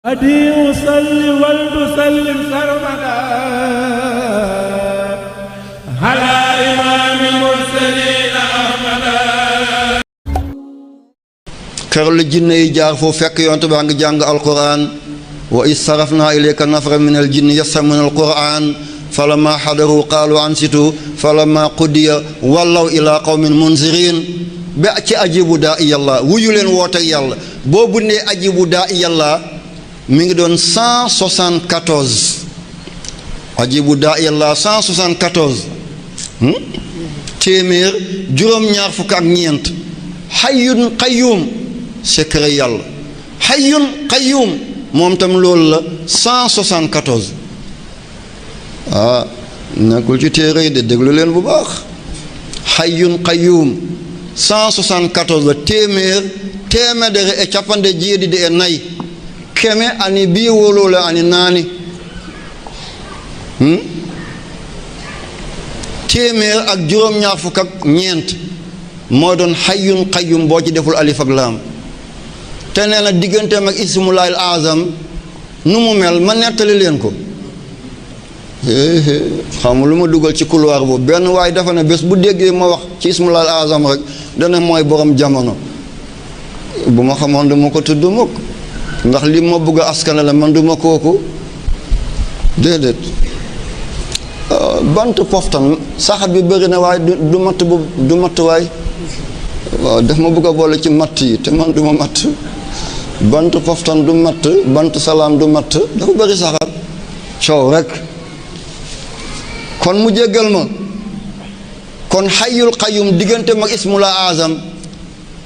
أدي أصلي ولتسلم سرمدا على إمام المرسلين أحمدا. kër la jinne yi jaar foofu fekk yonte baa ngi jàng alquran wa is sarafna ilayka nafra min al jinni yastamuna alquran falamma hadaru qaalu ansitu falamma qudiya wallaw ila qawmin munzirin ba ci ajibu daa yàlla wuyu leen woote yàlla boobu ne ajibu daa yàlla mi ngi doon 174 ajibu daa yàlla 174 téeméer juróom-ñaar fukk ak ñeent hayyun qayyum secret yàlla hayyun qayyum moom tam loolu la 174 nekkul ci téere yi de déglu leen bu baax hayyun qayyum 174 la téeméer e capande jeeɗiɗi e nayi keme ani bii wolole ani naani téeméer ak juróom-ñaar fukk ak ñeent moo doon hayyun qayyum boo ci deful alif ak laam te nee na digganteem ak ismullaahil azam nu mu mel ma nettali leen ko xam lu ma dugal ci couloir boobu benn waaye dafa ne bés bu déggee ma wax ci ismullaahil azam rek dana mooy borom jamono bu ma xamoon du ma ko tudd mukk ndax li ma bëgg a askane la man duma kooku déedéet bant poftan saxat bi bëri na waaye du matt du matt waay waaw daf ma bëgg a boole ci matt yi te man duma matt bant poftan du matt bant salaam du matt dafa bëri saxat coow rek kon mu jéggal ma kon hayyul qayyum diggante mag ismula azam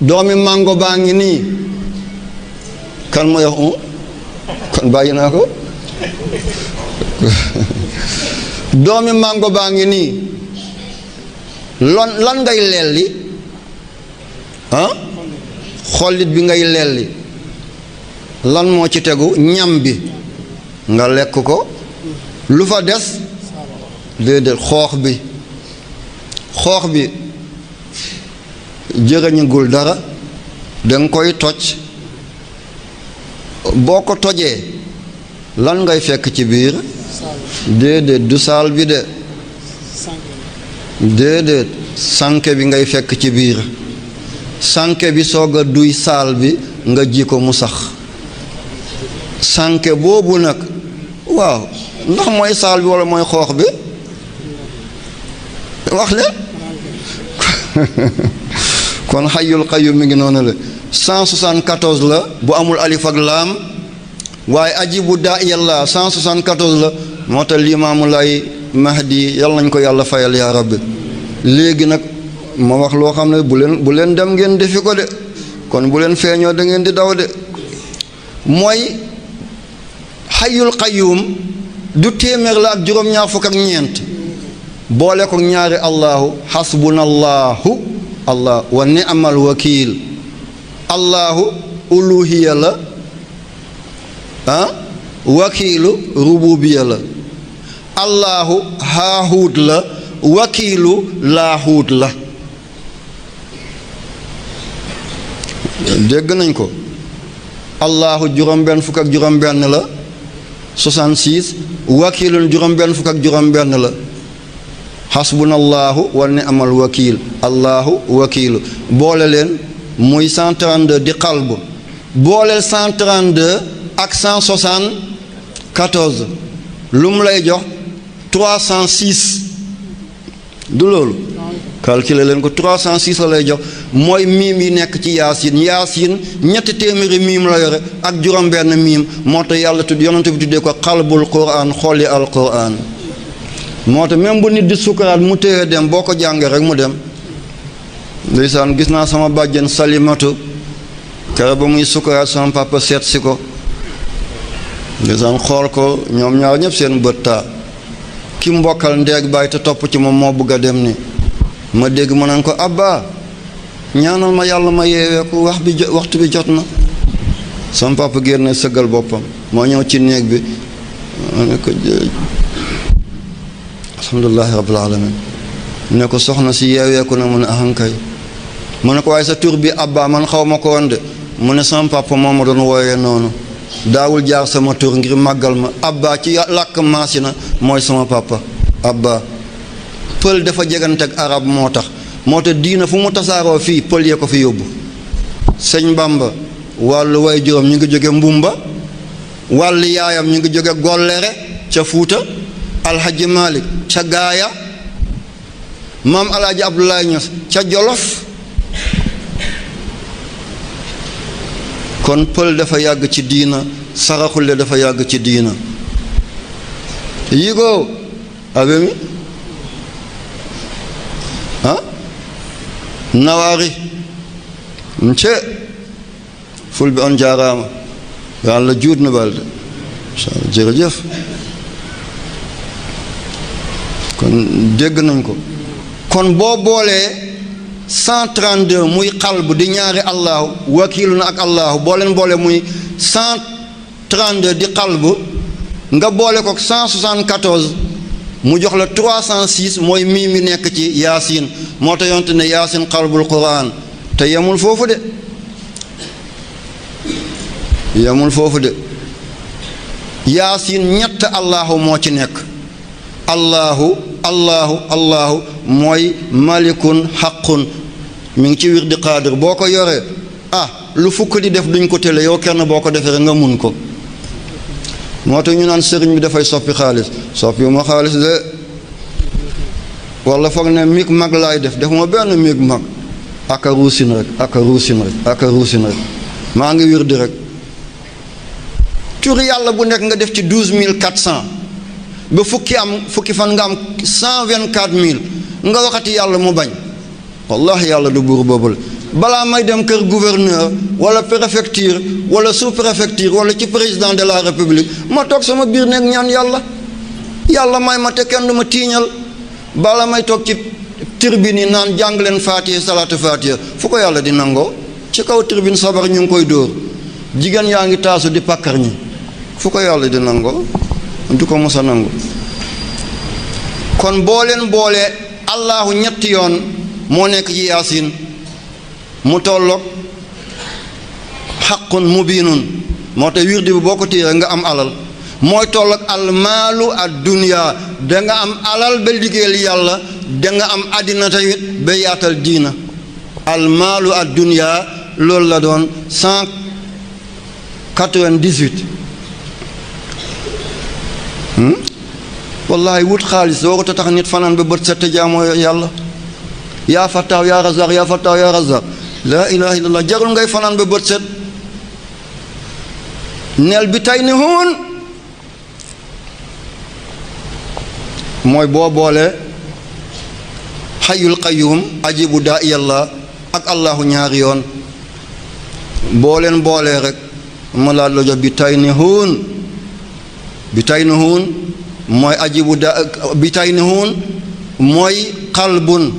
doomi mango baa ngi nii kan ma yox kon bàyyi naa ko doomi mango baa ngi nii lan ngay lelli xollit bi ngay lelli lan moo ci tegu ñam bi nga lekk ko lu fa des déedéet xoox bi jërëñagul dara danga koy toj boo ko tojee lan ngay fekk ci biir déedéet du saal bi de déedéet sànke bi ngay fekk ci biir sànke bi soog a duy saal bi nga ji ko mu sax sànke boobu nag waaw ndax mooy saal bi walla mooy xoox bi wax le kon hayyul qayyum mi ngi noonu la 174 la bu amul alif ak laam waaye ajibu daa yàlla 174 la moo tax limaamu lay mahdi yàlla nañ ko yàlla fayal yaa rabbi léegi nag ma wax loo xam ne bu leen dem ngeen defi ko de kon bu leen feeñoo da ngeen di daw de mooy hayyul qayyum du téeméer la ak juróom-ñaar fukk ak ñeent boole ko ñaari allahu hasbunallahu allah wa ni'mal wakiil allahu uluhiya la wakiilu rububiya la allahu haahuut la wakiilu laahuut la dégg nañ ko allahu juróom-benn fukk ak juróom-benn la 66 wakiilun juróom-benn fukk ak juróom-benn la hasbunallahu wa ni'mal wakiil allahu wakiilu boole leen muy 132 di qalbu booleel 132 ak 174 lu mu lay jox 306 du loolu calculer leen ko 306 la lay jox mooy miim yi nekk ci yaasin ñetti téeméeri miim la yore ak juróom-benn miim moo tax yàlla yonent bi tuddee ko qalbul quraan xolli al quraan moo tax même bu nit di sukaraat mu téye dem boo ko jàngee rek mu dem ndeysaan gis naa sama bàjjen salimatu kere ba muy sukaraat sama papa seet si ko ndeysaan xool ko ñoom ñaar ñëpp seen bët taa ki mbokkal ndeeg bàyyi te topp ci moom moo bëgg a dem ni ma dégg ma naan ko abba ñaanal ma yàlla ma yeeweeku waxtu bi jot na sama papa génne sëggal boppam moo ñëw ci néeg bi ma ne ko alhamdulillahi rabbil alamin ne ko soxna si yeeweeku na mu ne ahankay mu ne ko waaye sa tur bi abba man xaw ma ko woon de mu ne sama papa moo ma doon wooyee noonu daawul jaar sama tur ngir màggal ma abba ci làkk maasina mooy sama papa abba pël dafa jegante ak arab moo tax diina fu mu tasaaroo fii pël yee ko fi yóbbu sëñ Bamba wàllu way juróom ñu ngi jóge mbumba wàllu yaayam ñu ngi jóge gollere ca Fuuta alhaji Malik ca gaaya maam alaaji Abdoulaye Niass ca Jolof kon pël dafa yàgg ci diina saraxule dafa yàgg ci diina yigoo abe mi nawaari nce fulɓe on jaaraama yo Allah juutno balɗe inchallah jërëjëf kon dégg nañ ko kon boo boolee 132 muy xalbu di ñaari allahu wakiilu na ak allahu boo leen boole muy 132 di xalbu nga boole ko 174 mu jox la 306 mooy mii mi nekk ci yaasin moo tax yonte ne yaasin xalbul quran te yemul foofu de yaasin ñett allahu moo ci nekk allahu mooy malikun xaqun mi ngi ci wirdi qaadir boo ko yoree lu fukk di def duñ ko télé yow kenn boo ko defee rek nga mun ko moo tax ñu naan sëriñ bi dafay soppi xaalis soppiwuma xaalis de walla foog ne mig mag laay defuma benn mig mag aka ruusin rek maa ngi wirdi rek turi yàlla bu nekk nga def ci 12400 ba fukki fan nga am 124000 nga waxati yàlla mu bañ wallahi yàlla du buur boobul balaa may dem kër gouverneur wala préfecture wala sous-préfecture wala ci président de la république ma toog sama biir nekk ñaan yàlla may ma te kenn du ma tiiñal bala may toog ci tribune yi naan jàng leen faatiha salaatu faatiha fu ko yàlla di nangoo ci kaw tribune sabar ñu ngi koy dóor jigéen yaa ngi taasu di pàkkar ñi fu ko yàlla di nangoo du ko mos a nangu kon boo leen boolee allahu ñetti yoon moo nekk ci yaasin mu tolloog xaqun mubinun moo tax wirdi bi boo ko téye nga am alal mooy tolloog almaalu ad dunya da nga am alal ba liggéeyal yàlla da nga am àddina tamit ba yaatal diina almaalu ad dunya loolu la doon 198 wallahi wut xaalis warut a tax nit fanaan ba bët set jaamoo yàlla yaa fattaaw yaa razaq yaa fattaaw yaa razaq laa ilaha illallah jarul ngay fanaan ba bët set neel bi tay ni huun mooy boo boole xayul qayyum ajibu daa yàlla ak allahu ñaari yoon boo leen boolee rek ma laa la jox bi tay ni huun mooy ajibu da bi tay ni huun mooy qalbun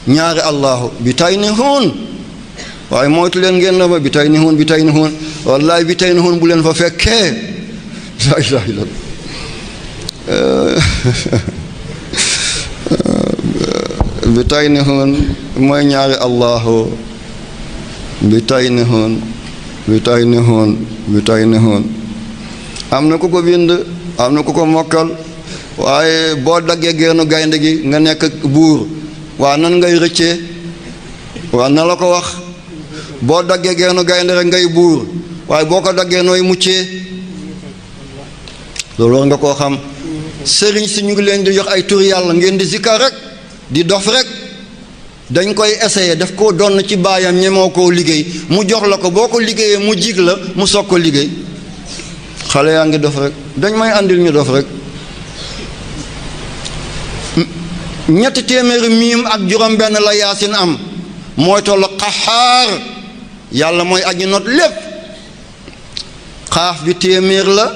ñaari allahu bi tay ni huun waaye moytu leen ngeen la ba bi tay ni huun wallahi bi tay ni huun bu leen fa fekkee la ilaha illallah bi tay ni huun mooy ñaari allahu bi tay ni huun am na ku ko bind am na ku ko mokkal waaye boo daggee geenu gaynde gi nga nekk buur waa nan ngay rëccee waa na la ko wax boo daggee geenu gaynde rek ngay buur waaye boo ko daggee nooy muccee loolu war nga koo xam sëriñ si ñu ngi leen di jox ay tur yàlla ngeen di zikkar rek di dof rek dañ koy essayer daf koo donn ci baayam ñemoo koo liggéey mu jox la ko boo ko liggéeyee mu jig la mu soog ko liggéey xale yaa ngi dof rek dañ may àndil ñu dof rek ñetti téeméeri miim ak juróom benn la yaasin am mooy tollu qaxaar yàlla mooy aji not lépp xaaf bi téeméer la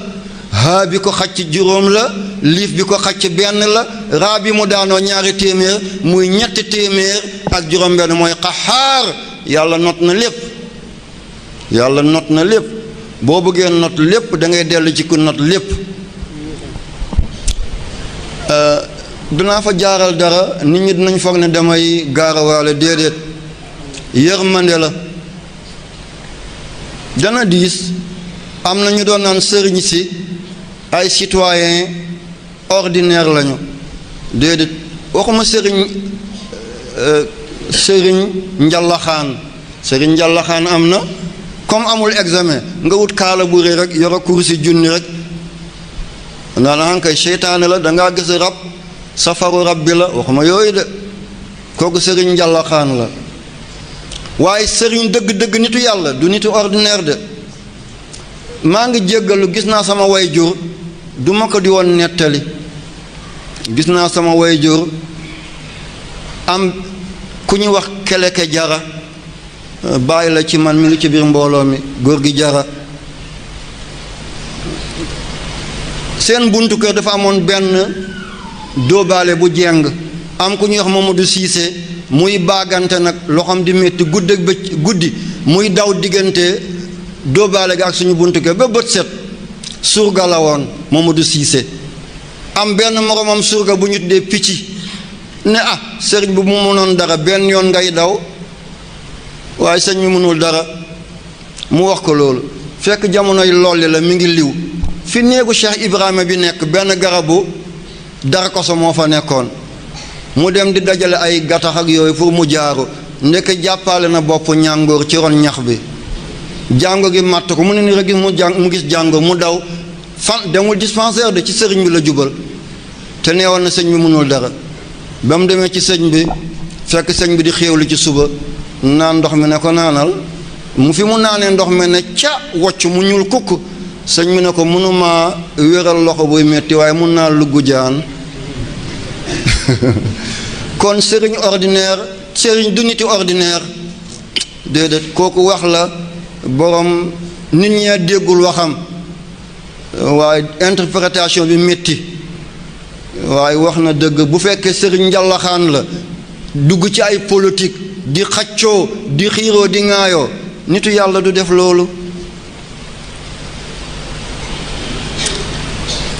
haa bi ko xacc juróom la liif bi ko xacc benn la raa bi mu daanoo ñaari téeméer muy ñetti téeméer ak juróom benn mooy qaxaar yàlla not na lépp boo bëggee not lépp da ngay dellu ci ku not lépp dinaa fa jaaral dara nit ñi dinañ foog ne damay gaarawaale déedéet yërmande la dana diis am na ñu doon naan sëriñ si ay citoyen ordinaire lañu déedéet waxuma sëriñ njallaxaan sëriñ njallaxaan am na comme amul examen nga wut kaala bu rëy rek yoro kursi junni rek naan kay seytaane la dangaa gis rab safaru rab bi la waxuma yooyu de kooku sëriñ njallaxaan la waaye sëriñ dëgg-dëgg nitu yàlla du nitu ordinaire de maa ngi jéggalu gis naa sama wayjur du ma ko di woon nettali gis naa sama wayjur am ku ñu wax keleke jara bàyyi la ci man mi ngi ci biir mbooloo mi góor gi jara seen buntu kër dafa amoon benn dóobaale bu jeng am ku ñuy wax Mamadou Cissé muy baagante nag loxoom di métti guddi muy daw diggante dóobaale gi ak suñu buntu kër ba bët set surga la woon Mamadou Cissé am benn moromam surga bu ñu tuddee picc ne sëriñ bu mu mënoon dara benn yoon ngay daw waaye sëñ mi mënul dara mu wax ko loolu fekk jamonoy lolli la mi ngi liw fi néegu Cheikh Ibrahima bi nekk benn garabu dara koso moo fa nekkoon mu dem di dajale ay gattax ak yooyu pour mu jaaru ndekk jàppale na bopp ñàngoor ci ron ñax bi jàngo gi màtt ko mu ne ni rek mu gis jàngoor mu daw fan demul dispensaire de ci sëriñ bi la jubal te neewoon na sëñ bi mënul dara ba mu demee ci sëñ bi fekk sëñ bi di xéewlu ci suba naan ndox mi ne ko naanal mu fi mu naanee ndox mi ne ca wocc mu ñuul kukk sëñ mi ne ko mënuma wéral loxo buy metti waaye mun naa luggu jaan kon sëriñ ordinaire sëriñ du niti ordinaire déedéet kooku wax la borom nit ñee déggul waxam waaye interprétation bi métti waaye wax na dëgg bu fekkee sëriñ njallaxaan la dugg ci ay politique di xaccoo di xiiroo di ŋaayoo nitu yàlla du def loolu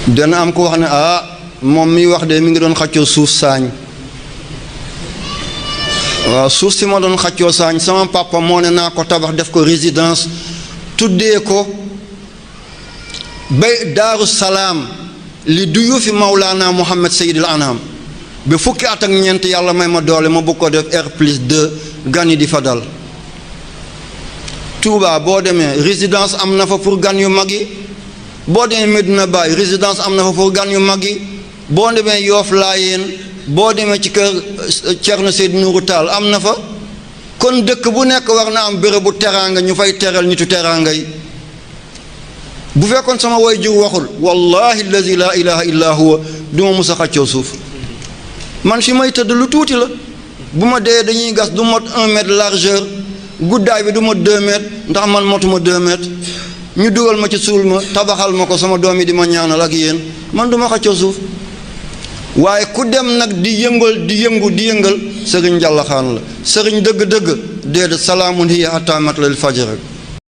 dana am ko wax ne moom miy wax de mi ngi doon xaccoo suuf saañ waaw suuf si ma doon xaccoo saañ sama papa moo ne naa ko tabax def ko résidence tuddee ko bay daaru salaam li duyu fi mawlaana Muhammad Seydil Anam ba fukki at ak ñeent yàlla may ma doole ma bëgg ko def R+2 gan yi di fa dal Touba boo demee résidence am na fa pour gan yu mag yi boo demee Medina Baye résidence am na fa pour gan yu mag yi boo demee Yoof Laayeen boo demee ci kër Thierno Seydou Nourou Tall am na fa kon dëkk bu nekk war na am béréb bu teraanga ñu fay teral nitu teraanga yi bu fekkoon sama waajur waxul wallahi allazi la ilaha illa huwa du ma mus a xàccoo suuf man fi may tëdd lu tuuti la bu ma dee dañuy gas du mot 1 mètre largeur guddaay bi du mot 2 mètres ndax man motuma 2 mètres ñu dugal ma ci suul ma tabaxal ma ko sama doom yi di ma ñaanal ak yéen man du ma xàccoo suuf waaye ku dem nag di yëngal sëriñ njallaxaan la sëriñ dëgg-dëgg déedéet salaamun hiya hatta matla'il fajr rek